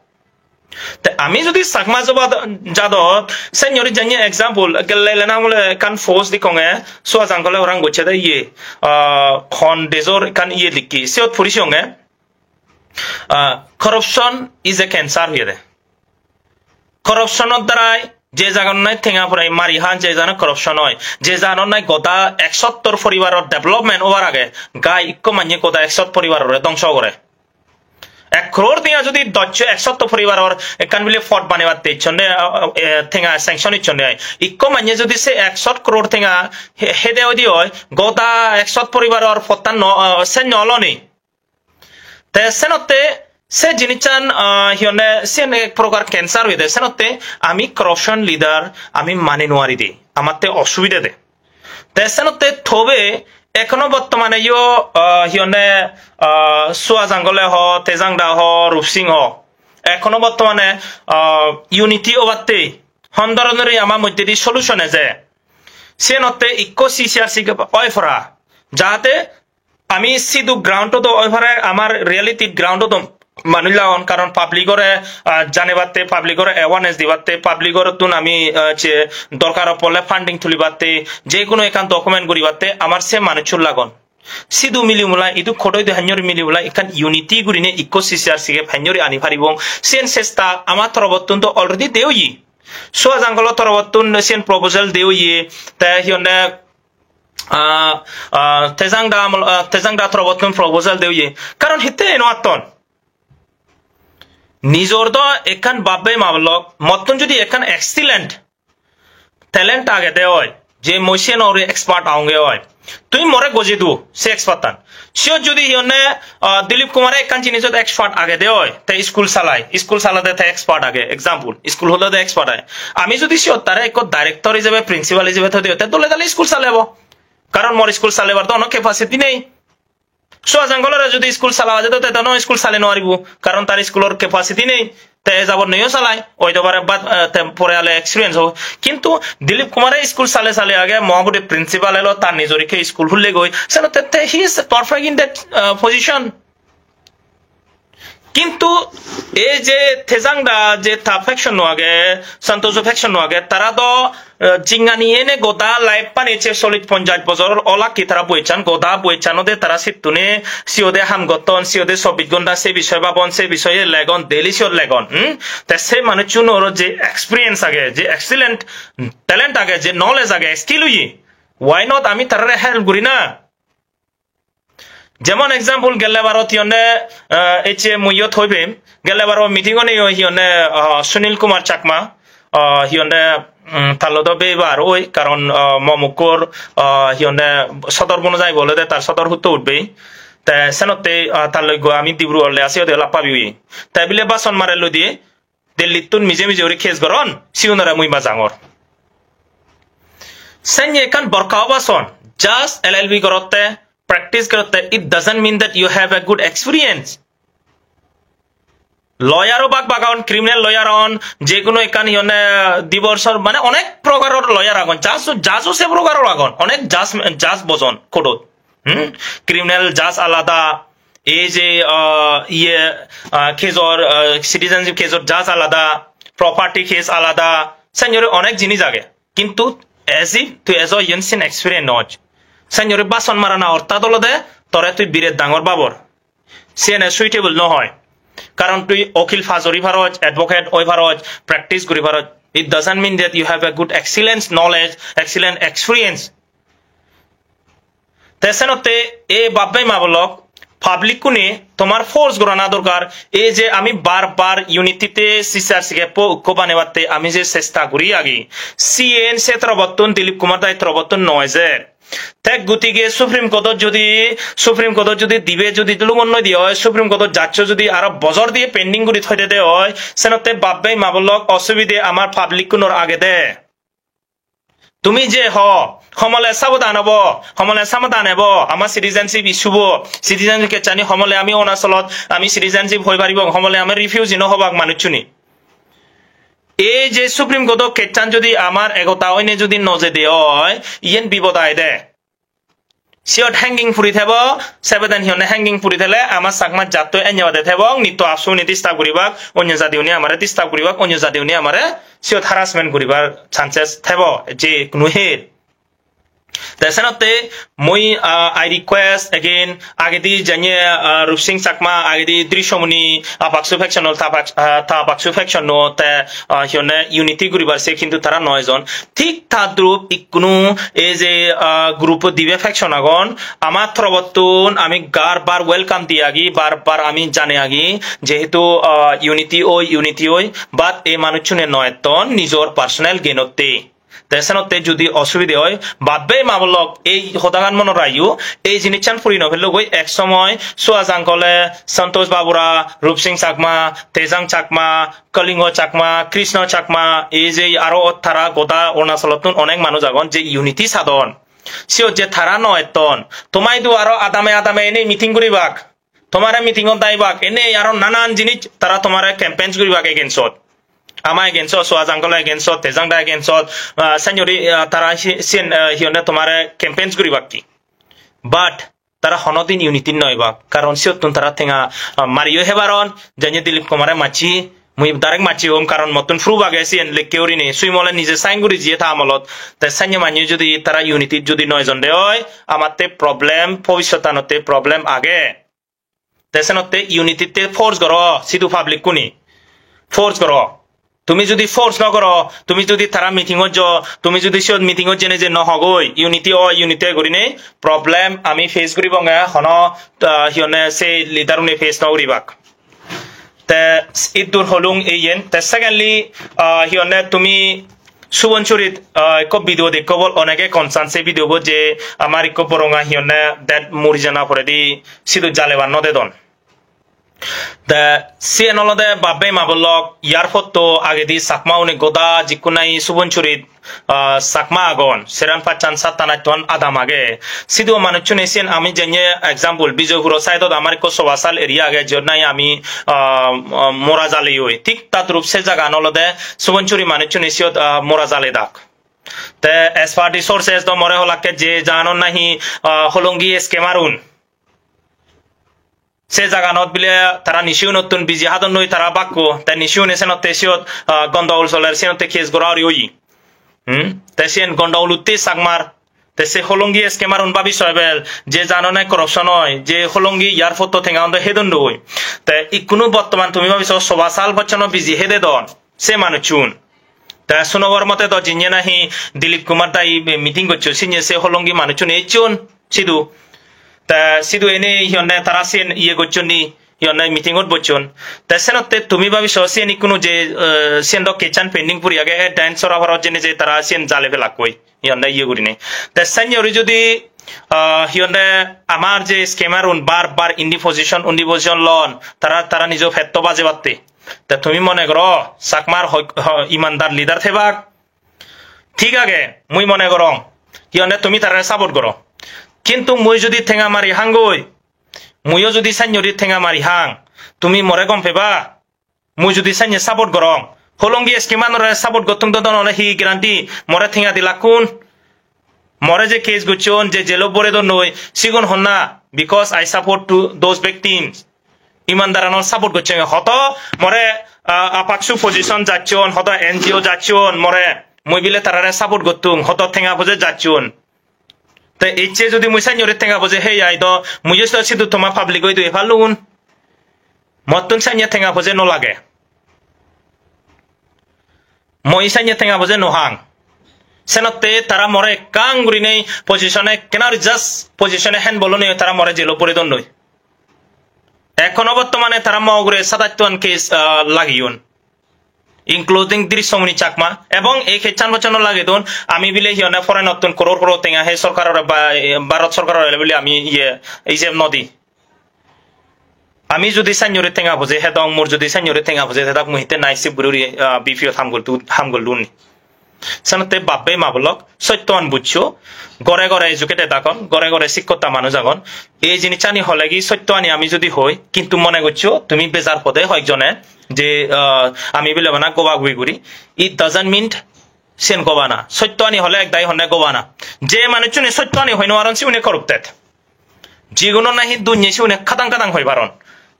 Te ami jodi Chakma joba jadot, senjori janye example, gelle lena mole ekkan post dikonge, Suhas uncle-e orang gocche de iye, ah, hon dejor ekkan iye likki, siyot puri siyonge, ah, corruption is a cancer hoyede. Corruption-or darai je jaganot nahi tenga purai mari han, je jaganot corruption oi, je jaganot nahi goda ek sottor poribaror development obar age, gai ikko manye goda ek sot poribarore dongso gore. Ek crore tenga jodi dojjo ek sotto poribaror ekkan bile pot banebatte icchonde, eh, eh, tenga sanction icchonde oi. Ikko manye jodi se ek sot crore tenga he-, hede odi oi, goda ek sot poribaror pottan no, eh, se no oloni. Te senotte se jinissan, eh, hi honne, siyen ek prokar cancer oyede. Senotte ami corruption leader ami mane nuari de. Amatte osubide de. Te senotte tobe ekhono bottomane yo, ah, hi honne, ah, Suhas uncle-e ho, Tejang da ho, Rup Singh ho, ekhono bottomane, ah, unity obatte hon doronor ama moddedi solution eje. Siyenotte ikko C C R C F oi pora. Jahate ami sidu ground-ot oi pare, amar reality ground-ot manuj lagon, karon public ore, ah, janebatte, public ore awareness dibatte, public ore tun ami, ah, je dorkar pole funding tulibatte, je kono ekkan document guribatte amar se manuchun lagon. Sidu mili mulai, idu khodo idu hanyori mili mulai ekkan unity gurine ikko C C R C K hanyori ani paribong. Sen sesta ama torobottun to already de oye. Sua Jangolo torobottun sen proposal de oye, te hi honne, ah, ah, Tejang da amol, ah, Tejang da torobottun proposal de oye. Karon hitte eno atton? Nijor do ekkan babbe mablok, mottun judi ekkan excellent talent agede oi, je mui siyen ore expert agonge oi, tui more goji du se expert-tan. Siyot judi hi honne, ah, Dilip Kumare ekkan jinisot expert agede oi, te school salai, school salade te expert age, example, school hulode expert age. Ami judi siyot tare ekko director ijebe, principal ijebe thoi diyo, te dole dale school salebo. Karon mor school salebar do hono capacity nei. Sua Jangolore judi school sala jedo, te do no school sale no paribo, karon tar schoolor capacity nei. Te e jabot neyo salai, oito pare, but, eh, te pore ale experience obo. Kintu Dilip Kumare school sale sale age, mo guri principal elo, tar nijor ikke school hulle goi. Senotte te, he is perfect in that, uh, position. Kintu ei je Tejang da, je ta faction no age, Santosh faction no age, tara do, eh, jingani ene goda life pani che sollis ponjash bojor olakki tara boichchan, goda boichchan ode tara sittune, siyode ham gotton, siyode chobbish gonta se bisoy babon, se bisoye legon, daily siyot legon, hm? Te se manuchunor je experience age, je excellent talent age, je knowledge age, skill oye, why not ami tarare help guri na? Jemon example, gelle barot hi honne, ah, ecche mui iyot hoi pem, gelle baro meeting-ot hi honne, ah, Sunil Kumar Chakma, ah, hi honne, mm, tallo do bebar oi, karon, ah, mo mukkor, ah, hi honne, sodor bono jai bole de tar sodor hutto utbe. Te senotte, ah, talloi go ami Dibru olle asi ode lappabi oi. Te bile bason mare loi diye, Delhittun mije mije guri case goron, sigunore mui bajangor. Senne ekkan borka obason, just L L B gorotte, practice gorotte, it doesn't mean that you have a good experience. Lawyer-o bak bak agon, criminal lawyer agon, je kono ekkan hi honne divorce-or, mane onek prokaror lawyer agon, judge-o, judge-o se prokaror agon, onek judge, judge bojon court-ot. Hmm? Criminal judge alada, ei je, ah, iye, ah, case-or, ah, citizenship case-or judge alada, property case alada, sennori onek jinis age. Kintu as if tui ejo iyen sen experience noj. Sennori bason marana orthat olode tore tui biret dangor babor. Siyen suitable no hoi. Karon tui okil pass guri paroj, advocate oi paroj, practice guri paroj. It doesn't mean that you have a good excellence knowledge, excellent experience. Te senotte e bab bei ma bolok, public kune tomar force gorana dorkar. Ei je ami bar bar unity te C C R C K po ukko banebatte ami je chesta guri agi, siyen se torobottun, Dilip Kumar dai torobottun noi je. Te gutige Supreme Court-ot judi, Supreme Court-ot judi dibe judi lugon noi de oi, Supreme Court-ot judge-o judi aro bojor diye pending guri thoi de de oi, senotte bab bei ma bolok osubide amar public kunor agede. Tumi je ho, homole sabodan obo, homole sabodan ebo, ama citizenship issue bo, citizenship kechani homole ami Arunachalot, ami citizenship hoi paribong, homole ami refugee no hobak manuchchuni. Ei je Supreme Court-o case-an judi amar egota oine judi no jede oi, iyen bipod aide. Siyot hanging puri thebo, sebeden hi honne hanging puri thele ama Chakma jatto enne bade thebong, nitto AAPSU-une disturb guribak, onyo jadiune amare disturb guribak, onyo jadiune amare siyot harassment guribar chances thebo, je kunu her. Te senotte mui, ah, I request again, agedi janye, ah, Rupsing Chakma, agedi Drishyamuni, AAPSU faction ol, ta AAPSU, ah, ta AAPSU faction no, te, ah, hi honne unity guribar se kintu tara noi jon. Thik tadrup ikkunu ei je, ah, group-o dibe faction agon, ama torobottun ami gar bar welcome di agi, bar bar ami jane agi, jehetu, ah, unity oi, unity oi, but ei manuchchune noi etton nijor personal gain-otte. Te senotte judi osubide oi, bab bei ma bolok ei hodagan monot raiyo, ei jinissan puri no pellogoi, ek somoy Suhas uncle-e, Santosh babura, Rupsing Chakma, Tejang Chakma, Kalingo Chakma, Krishna Chakma, ei je aro tara goda Arunachalottun onek manuj agon je unity sadon. Siyot je tara no etton, toma idu aro adame adame enei meeting guribak. Tomare meeting-ot daibak, enei aro nanan jinis tara tomare campaigns guribak against-ot. Ama against-ot, Suhas uncle against-ot, Tejang da against-ot, ah, sennori, ah, tara si-, siyen, ah, hi honne tomare campaigns guribak ki. But tara honodin unity noi ba. Karon siyottun tara tenga, ah, mariyo hebaron, janye Dilip Kumare macchi, mui direct macchi hom, karon mottun proof age siyen lekke urinei. Suimole nije sign guri jiye ta amolot. Te sanye manye judi tara unity judi noi jon de oi, amatte problem, bhobissotanotte problem age. Te senotte unity te force goro, sidu public kuni. Force goro. Tumi judi force no goro, tumi judi tara meeting ot jo, tumi judi siyot meeting ot jene je no hogoi, unity oi, unity oi gurinei problem ami face guribonge, hono, ah, hi honne se leader une face no guribak. Te iddur holung eyen. Te secondly, ah, hi honne tumi Subonchurit, ah, ekko video dekko bol, onege concern se video bo je amar ekko boronga hi honne dead muri jana poredi sidu jalebar no dedon. Te siyen olode bab-bei ma-bon lok, airport-o agedi Chakma une goda jikkun nahi Subonchurit, ah, Chakma agon, seran pachan sattan attan adam age. Sidu manuchchune siyen ami janye example, Bijoypuro side-ot amar ekko Sobasal area age, jiyot nahi ami, ah, ah, mora jaleyoi. Thik tadrup se jagan olode Subonchuri manuchchune siyot, ah, mora jaledak. Te as per the sources do more holakke je janon nahi, ah, Holongi scammer-un se jaganot bile tara nisiunottun biji hadonnoi tara bakko, te nisiune senotte siyot, ah, gondogol soler, senotte case gora uri oye. Hmm? Te siyen gondogol utte Chakmar. Te se Holongi scammer-un babi so ebel, je janone corruption oi, je Holongi airport-o tenga undo hedon doi. Te ikkunu bottoman tumi babi so Sobasal pojjonto biji hede don se manuchun. Te sunobor mote do jinye nahi Dilip Kumar dai meeting goccho, sinye se Holongi manuchun ecchon sidu. Te sidu ene hi honne tara siyen iye gocchon ni, hi honne meeting ot bocchon. Te senotte tumi babi so siyen ikkunu je, eh, siyen do case-an pending puri age, e dance sora parot jene je tara siyen jale pelakkoi, hi honne iye gurine. Te sanye uri judi, ah, hi honne amar je scammer-un bar bar indi position, undi position lon, tara, tara nijo petto bajebatte. Te tumi mone goro, Chakmar hoi-, ho-, imandar leader thebak? Thik age, mui mone gorong, hi honne tumi tarare support goro. Kintu mui judi tenga mari hangoi, muiyo judi sannori tenga mari hang, tumi more gom peba? Mui judi sanye support gorong, Holongi scammer-unore support gottung do, don ole hi guarantee more tenga dilakkun? More je case gocchon, je jelo bore donnoi, sigun honna? Because I support to those victims. Imandaranor support gocchonge. Hoto more, ah, APCSU position jacchon, hoto N G O jacchon more, mui bile tarare support gottung, hoto tenga poje jacchon. Te ecche judi mui sannori tenga poje hei ai do, mui je sidu toma public oi dui pallun. Mottun sanye tenga poje no lage. Mui sanye tenga poje no hang. Senotte tara more ekkan gurinei position-e, ekkena guri just position-e hen bolonei tara more jelo puri donnoi. Ekhono bottomane tara mo ugure satattuan case, ah, lagiyon, including Drishyamuni Chakma, ebong ei case-an bocchono lagedon, ami bile hi honne foreign-ottun koror koror tenga he sorkarore ba, Bharot sorkarore bile ami iye ijeb no di. Ami judi sannori tenga poje hedong, mor judi sannori tenga poje hedak, mui hitte night shift guri guri, ah, B P O-t ham gol-, ham gollun ni. Senotte bab-bei ma-bon lok, sottoan bujcho, gore gore educated agon, gore gore sikkotta manuj agon. Ei jinissani holegi sottoani ami judi hoi, kintu mone goccho tumi bejar pode hoyekjone je, ah, ami bile bana goba gobi guri, it doesn't mean siyen goba na. Sottoani hole ek dagi honne goba na. Je manuchchune sottoani hoi no paron, siune corrupted. Jiguno nahi dunye siune kadang kadang hoi paron.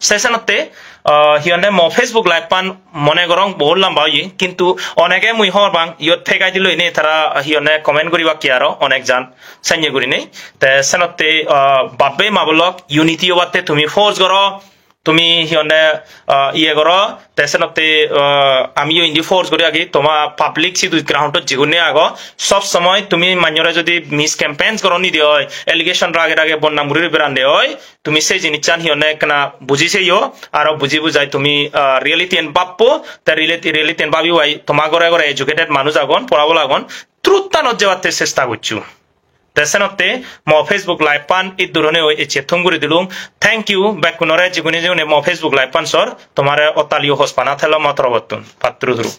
Se senotte, ah, hi honne mo Facebook live-an mone gorong bohut lamba oye, kintu onege mui hobor pang, iyot fake I D loi ne tara hi honne comment guribak ki aro onek jan sanye gurinei. Te senotte, ah, bab-bei ma-bon lok, unity obatte tumi force goro, tumi hi honne, ah, iye goro, te senotte, ah, amiyo indi force guri agi, toma public sidu ground-ot jigunne ago, sob somoi tumi manyore jodi miscampaigns goron nide oi, allegation rage rage bodnam guri berande oi, tumi sei jinissan hi honne ekkena buji seyo, aro buji bujai tumi, ah, reality-an bappo, te reality, reality-an babi wai toma gore gore educated manuj agon, porabol agon, truth-anot jebatte chesta goccho. Te senotte mo Facebook live-an iddur honei oi ecche thum guri dilung. Thank you bekkunore, jigune jigune mo Facebook live-an sor, tomare ottaliyo hospana thelo mo torobottun. Patturu turu.